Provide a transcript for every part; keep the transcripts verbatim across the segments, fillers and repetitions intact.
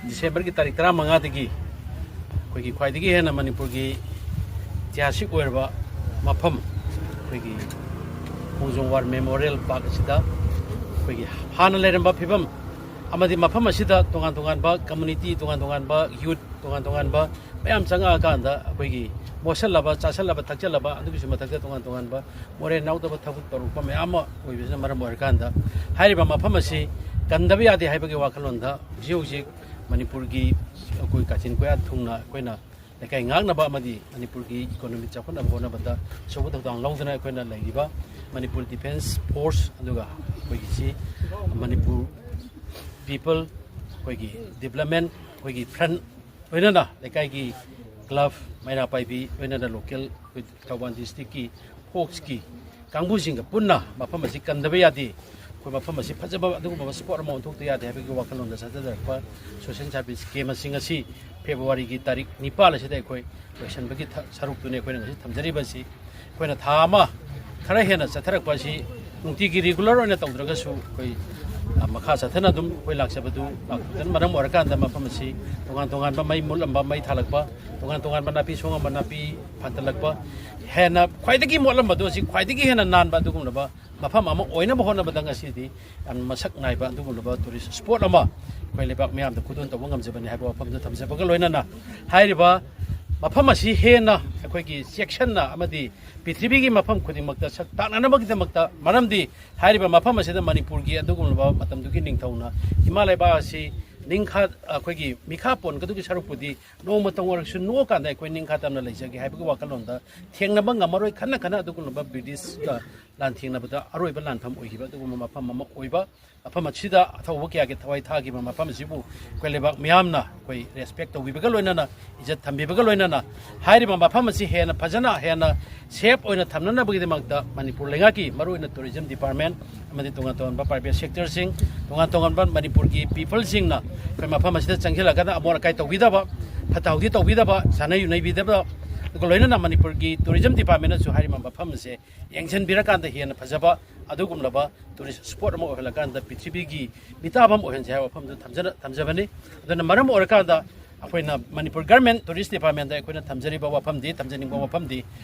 ꯗꯤꯁꯦꯝꯕꯔꯒꯤ ꯇꯥꯔꯤꯛ ꯇꯔꯥꯃꯉꯥꯗꯒꯤ ꯑꯩꯈꯣꯏꯒꯤ ꯈ꯭ꯋꯥꯏꯗꯒꯤ ꯍꯦꯟꯅ ꯃꯅꯤꯄꯨꯔꯒꯤ ꯏꯇꯤꯍꯥꯁꯤꯛ ꯑꯣꯏꯔꯕ ꯃꯐꯝ, ꯑꯩꯈꯣꯏꯒꯤ ꯈꯣꯡꯖꯣꯝ ꯋꯥꯔ ꯃꯦꯃꯣꯔꯤꯌꯦꯜ ꯄꯥꯔꯛ ꯑꯁꯤꯗ ꯑꯩꯈꯣꯏꯒꯤ ꯍꯥꯟꯅ ꯂꯩꯔꯝꯕ ꯐꯤꯕꯝ ꯑꯃꯗꯤ ꯃꯐꯝ ꯑꯁꯤꯗ ꯇꯣꯉꯥꯟ ꯇꯣꯉꯥꯟꯕ ꯀꯝꯃꯨꯅꯤꯇꯤ, ꯇꯣꯉꯥꯟ ꯇꯣꯉꯥꯟꯕ ꯌꯨꯠ, ꯇꯣꯉꯥꯟ ꯇꯣꯉꯥꯟꯕ ꯃꯌꯥꯝ ꯆꯪꯉꯛꯑꯀꯥꯟꯗ ꯑꯩꯈꯣꯏꯒꯤ ꯃꯣꯠꯁꯜꯂꯕ, ꯆꯥꯁꯜꯂꯕ, ꯊꯛꯆꯜꯂꯕ, ꯑꯗꯨꯒꯤꯁꯨ ꯃꯊꯛꯇ ꯇꯣꯉꯥꯟ ꯇꯣꯉꯥꯟꯕ ꯃꯣꯔꯦ ꯅꯥꯎꯗꯕ ꯊꯕꯛ ꯇꯧꯔꯛꯄ ꯃꯌꯥꯝ ꯑꯃ ꯑꯣꯏꯕꯁꯤꯅ ꯃꯔꯝ ꯑꯣꯏꯔꯀꯥꯟꯗ ꯍꯥꯏꯔꯤꯕ ꯃꯐꯝ ꯑꯁꯤ ꯀꯟꯗꯕ ꯌꯥꯗꯦ ꯍꯥꯏꯕꯒꯤ ꯋꯥꯈꯜꯂꯣꯟꯗ ꯍꯧꯖꯤꯛ ꯍꯧꯖꯤꯛ ꯃꯅꯤꯄꯨꯔꯒꯤ ꯑꯩꯈꯣꯏ ꯀꯥꯆꯤꯟ ꯀꯣꯌꯥ ꯊꯨꯡꯅ ꯑꯩꯈꯣꯏꯅ ꯂꯩꯀꯥꯏ ꯉꯥꯛꯅꯕ ꯑꯃꯗꯤ ꯃꯅꯤꯄꯨꯔꯒꯤ ꯏꯀꯣꯅꯣꯃꯤ ꯆꯥꯎꯈꯠꯅꯕ ꯍꯣꯠꯅꯕꯗ ꯑꯆꯧꯕ ꯊꯧꯗꯥꯡ ꯂꯧꯗꯨꯅ ꯑꯩꯈꯣꯏꯅ ꯂꯩꯔꯤꯕ ꯃꯅꯤꯄꯨꯔ ꯗꯤꯐꯦꯟꯁ ꯐꯣꯔꯁ, ꯑꯗꯨꯒ ꯑꯩꯈꯣꯏꯒꯤ ꯁꯤ ꯃꯅꯤꯄꯨꯔ ꯄꯤꯄꯜ, ꯑꯩꯈꯣꯏꯒꯤ ꯗꯤꯕ꯭ꯂꯞꯃꯦꯟ, ꯑꯩꯈꯣꯏꯒꯤ ꯐ꯭ꯔꯟ, ꯂꯣꯏꯅꯅ ꯂꯩꯀꯥꯏꯒꯤ ꯀ꯭ꯂꯕ, ꯃꯩꯔꯥ ꯄꯥꯏꯕꯤ, ꯂꯣꯏꯅꯅ ꯂꯣꯀꯦꯜ ꯑꯩꯈꯣꯏ ꯊꯧꯕꯥꯜ ꯗꯤꯁꯇ꯭ꯔꯤꯛꯀꯤ ꯐꯣꯛꯁꯀꯤ ꯀꯥꯡꯕꯨꯁꯤꯡꯒ ꯄꯨꯟꯅ ꯃꯐꯝ ꯑꯁꯤ ꯀꯟꯗꯕ ꯌꯥꯗꯦ, ꯑꯩꯈꯣꯏ ꯃꯐꯝ ꯑꯁꯤ ꯐꯖꯕ ꯑꯗꯨꯒꯨꯝꯕ ꯁ꯭ꯄꯣꯠ ꯑꯃ ꯑꯣꯟꯊꯣꯛꯇ ꯌꯥꯗꯦ ꯍꯥꯏꯕꯒꯤ ꯋꯥꯈꯜꯂꯣꯟꯗ ꯆꯠꯊꯖꯔꯛꯄ ꯁꯣꯁꯦꯜ ꯁꯥꯔꯚꯤꯁ ꯀꯦꯝ ꯑꯁꯤ ꯉꯁꯤ ꯐꯦꯕ꯭ꯔꯨꯋꯥꯔꯤꯒꯤ ꯇꯥꯔꯤꯛ ꯅꯤꯄꯥꯜ ꯑꯁꯤꯗ ꯑꯩꯈꯣꯏ ꯂꯣꯏꯁꯤꯟꯕꯒꯤ ꯊ-, ꯁꯔꯨꯛꯇꯨꯅꯤ ꯑꯩꯈꯣꯏꯅ ꯉꯁꯤ ꯊꯝꯖꯔꯤꯕ ꯑꯁꯤ꯫ ꯑꯩꯈꯣꯏꯅ ꯊꯥ ꯑꯃ ꯈꯔ ꯍꯦꯟꯅ ꯆꯠꯊꯔꯛꯄ ꯑꯁꯤ ꯅꯨꯡꯇꯤꯒꯤ ꯔꯤꯒꯨꯂꯔ ꯑꯣꯏꯅ ꯇꯧꯗ꯭ꯔꯒꯁꯨ ꯑꯩꯈꯣꯏ, ꯑ, ꯃꯈꯥ ꯆꯠꯊꯅ ꯑꯗꯨꯝ ꯑꯩꯈꯣꯏ ꯂꯥꯛꯆꯕꯗꯨ ꯂꯥꯛꯄꯗꯨꯅ ꯃꯔꯝ ꯑꯣꯏꯔꯀꯥꯟꯗ ꯃꯐꯝ ꯑꯁꯤ ꯇꯣꯉꯥꯟ ꯇꯣꯉꯥꯟꯕ ꯃꯩ ꯃꯨꯠꯂꯝꯕ, ꯃꯩ ꯊꯥꯜꯂꯛꯄ, ꯇꯣꯉꯥꯟ ꯇꯣꯉꯥꯟꯕ ꯅꯥꯄꯤ ꯁꯣꯡꯉꯝꯕ, ꯅꯥꯄꯤ ꯐꯟꯇꯂꯛꯄ, ꯍꯦꯟꯅ ꯈ꯭ꯋꯥꯏꯗꯒꯤ ꯃꯣꯠꯂꯝꯕꯗꯣ ꯍꯧꯖꯤꯛ ꯈ꯭ꯋꯥꯏꯗꯒꯤ ꯍꯦꯟꯅ ꯅꯥꯟꯕ ꯑꯗꯨꯒꯨꯝꯂꯕ ꯃꯐꯝ ꯑꯃ ꯑꯣꯏꯅꯕ ꯍꯣꯠꯅꯕꯗ ꯉꯁꯤꯗꯤ ꯌꯥꯝ ꯃꯁꯛ ꯅꯥꯏꯕ ꯑꯗꯨꯒꯨꯝꯂꯕ ꯇꯨꯔꯤꯁ ꯁ꯭ꯄꯣꯠ ꯑꯃ ꯑꯩꯈꯣꯏ ꯂꯩꯕꯥꯛ ꯃꯤꯌꯥꯝꯗ ꯈꯨꯗꯣꯜ ꯇꯧꯕ ꯉꯝꯖꯕꯅꯤ ꯍꯥꯏꯕ ꯋꯥꯐꯝꯗꯨ ꯊꯝꯖꯕꯒ ꯂꯣꯏꯅꯅ ꯍꯥꯏꯔꯤꯕ ꯃꯐꯝ ꯑꯁꯤ ꯍꯦꯟꯅ ꯑꯩꯈꯣꯏꯒꯤ ꯆꯦꯛꯁꯤꯟꯅ ꯑꯃꯗꯤ ꯄ꯭ꯔꯤꯊꯤꯕꯤꯒꯤ ꯃꯐꯝ ꯈꯨꯗꯤꯡꯃꯛꯇ ꯁꯛ ꯇꯥꯛꯅꯅꯕꯒꯤꯗꯃꯛꯇ, ꯃꯔꯝꯗꯤ ꯍꯥꯏꯔꯤꯕ ꯃꯐꯝ ꯑꯁꯤꯗ ꯃꯅꯤꯄꯨꯔꯒꯤ ꯑꯗꯨꯒꯨꯝꯂꯕ ꯃꯇꯝꯗꯨꯒꯤ ꯅꯤꯡꯊꯧꯅ ꯏꯃꯥ ꯂꯩꯕꯥꯛ ꯑꯁꯤ ꯅꯤꯡꯈꯥ, ꯑꯩꯈꯣꯏꯒꯤ ꯃꯤꯈꯥ ꯄꯣꯟꯒꯗꯧꯒꯤ ꯁꯔꯨꯛꯄꯨꯗꯤ ꯅꯣꯡꯃꯇꯪ ꯑꯣꯏꯔꯁꯨ ꯅꯣꯛꯑꯀꯥꯟꯗ ꯑꯩꯈꯣꯏ ꯅꯤꯡꯈꯥ ꯇꯝꯅ ꯂꯩꯖꯒꯦ ꯍꯥꯏꯕꯒꯤ ꯋꯥꯈꯜꯂꯣꯟꯗ ꯊꯦꯡꯅꯕ ꯉꯝꯃꯔꯣꯏ꯫ ꯈꯟꯅ ꯈꯟꯅ ꯑꯗꯨꯒꯨꯝꯂꯕ ꯕ꯭ꯔꯤꯇꯤꯁꯀ ꯂꯥꯟꯊꯦꯡꯅꯕꯗ ꯑꯔꯣꯏꯕ ꯂꯥꯟꯐꯝ ꯑꯣꯏꯈꯤꯕ ꯑꯗꯨꯒꯨꯝꯕ ꯃꯐꯝ ꯑꯃ ꯑꯣꯏꯕ, ꯃꯐꯝ ꯑꯁꯤꯗ ꯑꯊꯧꯕ ꯀꯌꯥꯒꯤ ꯊꯋꯥꯏ ꯊꯥꯈꯤꯕ ꯃꯐꯝ ꯑꯁꯤꯕꯨ ꯑꯩꯈꯣꯏ ꯂꯩꯕꯥꯛ ꯃꯤꯌꯥꯝꯅ ꯑꯩꯈꯣꯏ ꯔꯦꯁꯄꯦꯛ ꯇꯧꯕꯤꯕꯒ ꯂꯣꯏꯅꯅ, ꯏꯖꯠ ꯊꯝꯕꯤꯕꯒ ꯂꯣꯏꯅꯅ ꯍꯥꯏꯔꯤꯕ ꯃꯐꯝ ꯑꯁꯤ ꯍꯦꯟꯅ ꯐꯖꯅ, ꯍꯦꯟꯅ ꯁꯦꯐ ꯑꯣꯏꯅ ꯊꯝꯅꯅꯕꯒꯤꯗꯃꯛꯇ ꯃꯅꯤꯄꯨꯔ ꯂꯩꯉꯥꯛꯀꯤ, ꯃꯔꯨꯑꯣꯏꯅ ꯇꯨꯔꯤꯖꯝ ꯗꯤꯄꯥꯔꯠꯃꯦꯟ ꯑꯃꯗꯤ ꯇꯣꯉꯥꯟ ꯇꯣꯉꯥꯟꯕ ꯄ꯭ꯔꯥꯏꯚꯦꯠ ꯁꯦꯛꯇꯔꯁꯤꯡ, ꯇꯣꯉꯥꯟ ꯇꯣꯉꯥꯟꯕ ꯃꯅꯤꯄꯨꯔꯒꯤ ꯄꯤꯄꯜꯁꯤꯡꯅ ꯑꯩꯈꯣꯏ ꯃꯐꯝ ꯑꯁꯤꯗ ꯆꯪꯁꯤꯜꯂꯒꯅ ꯑꯃꯣꯠ ꯑꯀꯥꯏ ꯇꯧꯕꯤꯗꯕ, ꯐꯠꯇ ꯍꯥꯎꯗꯤ ꯇꯧꯕꯤꯗꯕ, ꯁꯥꯟꯅ ꯌꯨꯅꯩꯕꯤꯗꯕ, ꯑꯗꯨꯒ ꯂꯣꯏꯅꯅ ꯃꯅꯤꯄꯨꯔꯒꯤ ꯇꯨꯔꯤꯖꯝ ꯗꯤꯄꯥꯔꯠꯃꯦꯟꯅꯁꯨ ꯍꯥꯏꯔꯤꯕ ꯃꯐꯝ ꯑꯁꯦ ꯌꯦꯡꯁꯤꯟꯕꯤꯔꯀꯥꯟꯗ ꯍꯦꯟꯅ ꯐꯖꯕ ꯑꯗꯨꯒꯨꯝꯂꯕ ꯇꯨꯔꯤꯁ ꯁ꯭ꯄꯣꯠ ꯑꯃ ꯑꯣꯏꯍꯜꯂꯀꯥꯟꯗ ꯄ꯭ꯔꯤꯊꯤꯕꯤꯒꯤ ꯃꯤꯇꯥꯕ ꯑꯃ ꯑꯣꯏꯍꯟꯁꯦ ꯍꯥꯏꯕ ꯋꯥꯐꯝꯗꯨ ꯊꯝꯖꯅ ꯊꯝꯖꯕꯅꯤ꯫ ꯑꯗꯨꯅ ꯃꯔꯝ ꯑꯣꯏꯔꯀꯥꯟꯗ ꯑꯩꯈꯣꯏꯅ ꯃꯅꯤꯄꯨꯔ ꯒꯔꯃꯦꯟ ꯇꯨꯔꯤꯁ ꯗꯤꯄꯥꯔꯠꯃꯦꯟꯗ ꯑꯩꯈꯣꯏꯅ ꯊꯝꯖꯔꯤꯕ ꯋꯥꯐꯝꯗꯤ, ꯊꯝꯖꯅꯤꯡꯕ ꯋꯥꯐꯝꯗꯤ,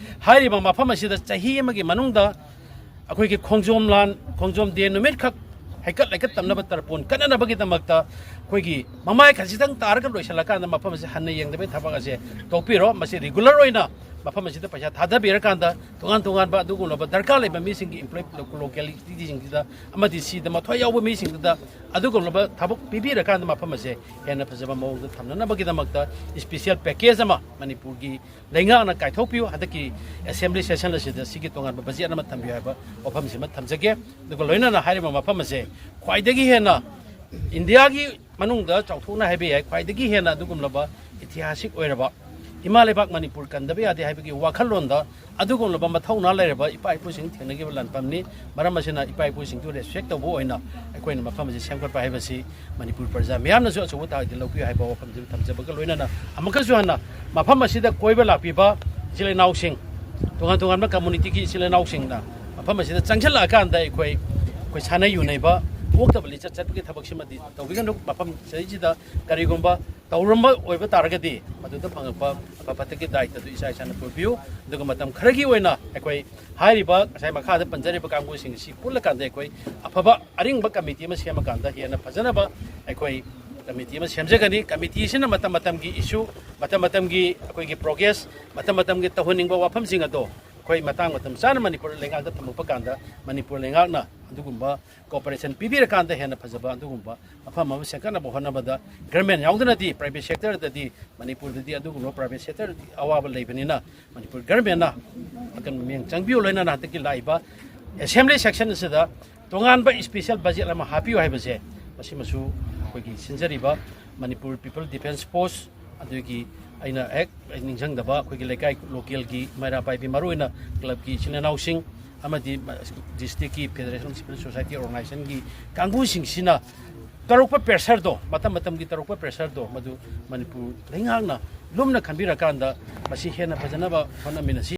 ꯍꯥꯏꯔꯤꯕ ꯃꯐꯝ ꯑꯁꯤꯗ ꯆꯍꯤ ꯑꯃꯒꯤ ꯃꯅꯨꯡꯗ ꯑꯩꯈꯣꯏꯒꯤ ꯈꯣꯡꯖꯣꯝ ꯂꯥꯟ, ꯈꯣꯡꯖꯣꯝ ꯗꯦ ꯅꯨꯃꯤꯠꯈꯛ ꯍꯩꯀꯠ ꯂꯩꯀꯠ ꯇꯝꯅꯕ ꯇꯔꯄꯣꯟ ꯀꯠꯅꯅꯕꯒꯤꯗꯃꯛꯇ ꯑꯩꯈꯣꯏꯒꯤ ꯃꯃꯥꯏ ꯈꯖꯤꯛꯇꯪ ꯇꯥꯔꯒ ꯂꯣꯏꯁꯤꯜꯂꯀꯥꯟꯗ ꯃꯐꯝ ꯑꯁꯤ ꯍꯟꯅ ꯌꯦꯡꯗꯕꯒꯤ ꯊꯕꯛ ꯑꯁꯦ ꯇꯣꯛꯄꯤꯔꯣ꯫ ꯃꯁꯤ ꯔꯤꯒꯨꯂꯔ ꯑꯣꯏꯅ ꯃꯐꯝ ꯑꯁꯤꯗ ꯄꯩꯁꯥ ꯊꯥꯗꯕꯤꯔꯀꯥꯟꯗ ꯇꯣꯉꯥꯟ ꯇꯣꯉꯥꯟꯕ ꯑꯗꯨꯒꯨꯝꯂꯕ ꯗꯔꯀꯥꯔ ꯂꯩꯕ ꯃꯤꯁꯤꯡꯒꯤ ꯑꯦꯝꯄ꯭ꯂꯣꯏ, ꯂꯣꯀꯦꯂꯤꯇꯤꯁꯤꯡꯁꯤꯗ ꯑꯃꯗꯤ ꯁꯤꯗ ꯃꯊ꯭ꯋꯥꯏ ꯌꯥꯎꯕ ꯃꯤꯁꯤꯡꯗꯨꯗ ꯑꯗꯨꯒꯨꯝꯂꯕ ꯊꯕꯛ ꯄꯤꯕꯤꯔꯀꯥꯟꯗ ꯃꯐꯝ ꯑꯁꯦ ꯍꯦꯟꯅ ꯐꯖꯕ ꯃꯑꯣꯡꯗ ꯊꯝꯅꯅꯕꯒꯤꯗꯃꯛꯇ ꯏꯁꯄꯤꯁꯦꯜ ꯄꯦꯀꯦꯖ ꯑꯃ ꯃꯅꯤꯄꯨꯔꯒꯤ ꯂꯩꯉꯥꯛꯅ ꯀꯥꯏꯊꯣꯛꯄꯤꯌꯨ꯫ ꯍꯟꯗꯛꯀꯤ ꯑꯦꯁꯦꯝꯕ꯭ꯂꯤ ꯁꯦꯁꯟ ꯑꯁꯤꯗ ꯁꯤꯒꯤ ꯇꯣꯉꯥꯟꯕ ꯕꯖꯦꯠ ꯑꯃ ꯊꯝꯕꯤꯌꯨ ꯍꯥꯏꯕ ꯋꯥꯐꯝꯁꯤꯃ ꯊꯝꯖꯒꯦ꯫ ꯑꯗꯨꯒ ꯂꯣꯏꯅꯅ ꯍꯥꯏꯔꯤꯕ ꯃꯐꯝ ꯑꯁꯦ ꯈ꯭ꯋꯥꯏꯗꯒꯤ ꯍꯦꯟꯅ ꯏꯟꯗꯤꯌꯥꯒꯤ ꯃꯅꯨꯡꯗ ꯆꯥꯎꯊꯣꯛꯅ ꯍꯥꯏꯕ ꯌꯥꯏ, ꯈ꯭ꯋꯥꯏꯗꯒꯤ ꯍꯦꯟꯅ ꯑꯗꯨꯒꯨꯝꯂꯕ ꯏꯇꯤꯍꯥꯁꯤꯛ ꯑꯣꯏꯔꯕ ꯏꯃꯥ ꯂꯩꯕꯥꯛ ꯃꯅꯤꯄꯨꯔ ꯀꯟꯗꯕ ꯌꯥꯗꯦ ꯍꯥꯏꯕꯒꯤ ꯋꯥꯈꯜꯂꯣꯟꯗ ꯑꯗꯨꯒꯨꯝꯂꯕ ꯃꯊꯧꯅꯥ ꯂꯩꯔꯕ ꯏꯄꯥ ꯏꯄꯨꯁꯤꯡ ꯊꯦꯡꯅꯈꯤꯕ ꯂꯥꯟꯐꯝꯅꯤ꯫ ꯃꯔꯝ ꯑꯁꯤꯅ ꯏꯄꯥ ꯏꯄꯨꯁꯤꯡꯗꯨ ꯔꯦꯁꯄꯦꯛ ꯇꯧꯕ ꯑꯣꯏꯅ ꯑꯩꯈꯣꯏꯅ ꯃꯐꯝ ꯑꯁꯤ ꯁꯦꯝꯒꯠꯄ ꯍꯥꯏꯕꯁꯤ ꯃꯅꯤꯄꯨꯔ ꯄ꯭ꯔꯖꯥ ꯃꯤꯌꯥꯝꯅꯁꯨ ꯑꯆꯧꯕ ꯊꯥꯛꯇ ꯂꯧꯕꯤꯌꯨ ꯍꯥꯏꯕ ꯋꯥꯐꯝꯁꯤ ꯊꯝꯖꯕꯒ ꯂꯣꯏꯅꯅ ꯑꯃꯨꯛꯀꯁꯨ ꯍꯟꯅ ꯃꯐꯝ ꯑꯁꯤꯗ ꯀꯣꯏꯕ ꯂꯥꯛꯄꯤꯕ ꯏꯆꯤꯜ ꯏꯅꯥꯎꯁꯤꯡ, ꯇꯣꯉꯥꯟ ꯇꯣꯉꯥꯟꯕ ꯀꯝꯃꯨꯅꯤꯇꯤꯒꯤ ꯏꯆꯤꯜ ꯏꯅꯥꯎꯁꯤꯡꯅ ꯃꯐꯝ ꯑꯁꯤꯗ ꯆꯪꯁꯤꯜꯂꯛꯑꯀꯥꯟꯗ ꯑꯩꯈꯣꯏ, ꯑꯩꯈꯣꯏ ꯁꯥꯟꯅ ꯌꯨꯅꯩꯕ, ꯑꯣꯛꯇꯕ ꯂꯤꯆꯠ ꯆꯠꯄꯒꯤ ꯊꯕꯛꯁꯤꯃꯗꯤ ꯇꯧꯕꯤꯒꯅꯨ꯫ ꯃꯐꯝ ꯁꯤꯗꯩꯁꯤꯗ ꯀꯔꯤꯒꯨꯝꯕ ꯇꯧꯔꯝꯕ ꯑꯣꯏꯕ ꯇꯥꯔꯒꯗꯤ ꯃꯗꯨꯗ ꯐꯪꯉꯛꯄ ꯑꯐ ꯐꯠꯇꯒꯤ ꯗꯥꯏꯇꯗꯨ ꯏꯁꯥ ꯏꯁꯥꯅ ꯄꯨꯕꯤꯌꯨ꯫ ꯑꯗꯨꯒ ꯃꯇꯝ ꯈꯔꯒꯤ ꯑꯣꯏꯅ ꯑꯩꯈꯣꯏ ꯍꯥꯏꯔꯤꯕ ꯉꯁꯥꯏ ꯃꯈꯥꯗ ꯄꯟꯖꯔꯤꯕ ꯀꯥꯡꯕꯨꯁꯤꯡ ꯑꯁꯤ ꯄꯨꯜꯂꯀꯥꯟꯗ ꯑꯩꯈꯣꯏ ꯑꯐꯕ ꯑꯔꯤꯡꯕ ꯀꯃꯤꯇꯤ ꯑꯃ ꯁꯦꯝꯃꯀꯥꯟꯗ ꯍꯦꯟꯅ ꯐꯖꯅꯕ ꯑꯩꯈꯣꯏ ꯀꯃꯤꯇꯤ ꯑꯃ ꯁꯦꯝꯖꯒꯅꯤ꯫ ꯀꯃꯤꯇꯤ ꯑꯁꯤꯅ ꯃꯇꯝ ꯃꯇꯝꯒꯤ ꯏꯁꯨ, ꯃꯇꯝ ꯃꯇꯝꯒꯤ ꯑꯩꯈꯣꯏꯒꯤ ꯄ꯭ꯔꯣꯒ꯭ꯔꯦꯁ, ꯃꯇꯝ ꯃꯇꯝꯒꯤ ꯇꯧꯍꯟꯅꯤꯡꯕ ꯋꯥꯐꯝꯁꯤꯡ ꯑꯗꯣ ꯑꯩꯈꯣꯏ ꯃꯇꯥꯡ ꯃꯇꯝ ꯆꯥꯅ ꯃꯅꯤꯄꯨꯔ ꯂꯩꯉꯥꯛꯇ ꯊꯝꯃꯛꯄ ꯀꯥꯟꯗ ꯃꯅꯤꯄꯨꯔ ꯂꯩꯉꯥꯛꯅ ꯑꯗꯨꯒꯨꯝꯕ ꯀꯣꯑꯣꯄꯔꯦꯁꯟ ꯄꯤꯕꯤꯔꯀꯥꯟꯗ ꯍꯦꯟꯅ ꯐꯖꯕ ꯑꯗꯨꯒꯨꯝꯕ ꯃꯐꯝ ꯑꯃ ꯁꯦꯝꯒꯠꯅꯕ ꯍꯣꯠꯅꯕꯗ ꯒꯔꯃꯦꯟ ꯌꯥꯎꯗꯅꯗꯤ, ꯄ꯭ꯔꯥꯏꯚꯦꯠ ꯁꯦꯛꯇꯔꯗꯗꯤ, ꯃꯅꯤꯄꯨꯔꯗꯗꯤ ꯑꯗꯨꯒꯨꯝꯕ ꯄ꯭ꯔꯥꯏꯚꯦꯠ ꯁꯦꯛꯇꯔꯗꯤ ꯑꯋꯥꯕ ꯂꯩꯕꯅꯤꯅ ꯃꯅꯤꯄꯨꯔ ꯒꯔꯃꯦꯟꯅ ꯑꯀꯟꯕ ꯃꯤꯠꯌꯦꯡ ꯆꯪꯕꯤꯌꯨ꯫ ꯂꯣꯏꯅꯅ ꯍꯟꯗꯛꯀꯤ ꯂꯥꯛꯏꯕ ꯑꯦꯁꯦꯝꯕ꯭ꯂꯤ ꯁꯦꯁꯟ ꯑꯁꯤꯗ ꯇꯣꯉꯥꯟꯕ ꯏꯁꯄꯤꯁꯦꯜ ꯕꯖꯦꯠ ꯑꯃ ꯍꯥꯞꯄꯤꯌꯨ ꯍꯥꯏꯕꯁꯦ ꯃꯁꯤꯃꯁꯨ ꯑꯩꯈꯣꯏꯒꯤ ꯁꯤꯟꯖꯔꯤꯕ ꯃꯅꯤꯄꯨꯔ ꯄꯤꯄꯜ ꯗꯤꯐꯦꯟꯁ ꯐꯣꯔꯁ, ꯑꯗꯨꯒꯤ ꯑꯩꯅ ꯍꯦꯛ ꯅꯤꯡꯁꯤꯡꯗꯕ ꯑꯩꯈꯣꯏꯒꯤ ꯂꯩꯀꯥꯏ ꯂꯣꯀꯦꯜꯒꯤ ꯃꯩꯔꯥ ꯄꯥꯏꯕꯤ, ꯃꯔꯨꯑꯣꯏꯅ ꯀ꯭ꯂꯕꯀꯤ ꯏꯆꯤꯜ ꯏꯅꯥꯎꯁꯤꯡ ꯑꯃꯗꯤ ꯗꯤꯁꯇ꯭ꯔꯤꯛꯀꯤ ꯐꯦꯗꯔꯦꯁꯟ ꯁꯤꯚꯤꯜ ꯁꯣꯁꯥꯏꯇꯤ ꯑꯣꯔꯒꯅꯥꯏꯖꯦꯁꯟꯒꯤ ꯀꯥꯡꯕꯨꯁꯤꯡꯁꯤꯅ ꯇꯧꯔꯛꯄ ꯄ꯭ꯔꯦꯁꯔꯗꯣ, ꯃꯇꯝ ꯃꯇꯝꯒꯤ ꯇꯧꯔꯛꯄ ꯄ꯭ꯔꯦꯁꯔꯗꯣ, ꯃꯗꯨ ꯃꯅꯤꯄꯨꯔ ꯂꯩꯉꯥꯛꯅ ꯂꯨꯝꯅ ꯈꯟꯕꯤꯔꯀꯥꯟꯗ ꯃꯁꯤ ꯍꯦꯟꯅ ꯐꯖꯅꯕ ꯍꯣꯠꯅꯃꯤꯟꯅꯁꯤ꯫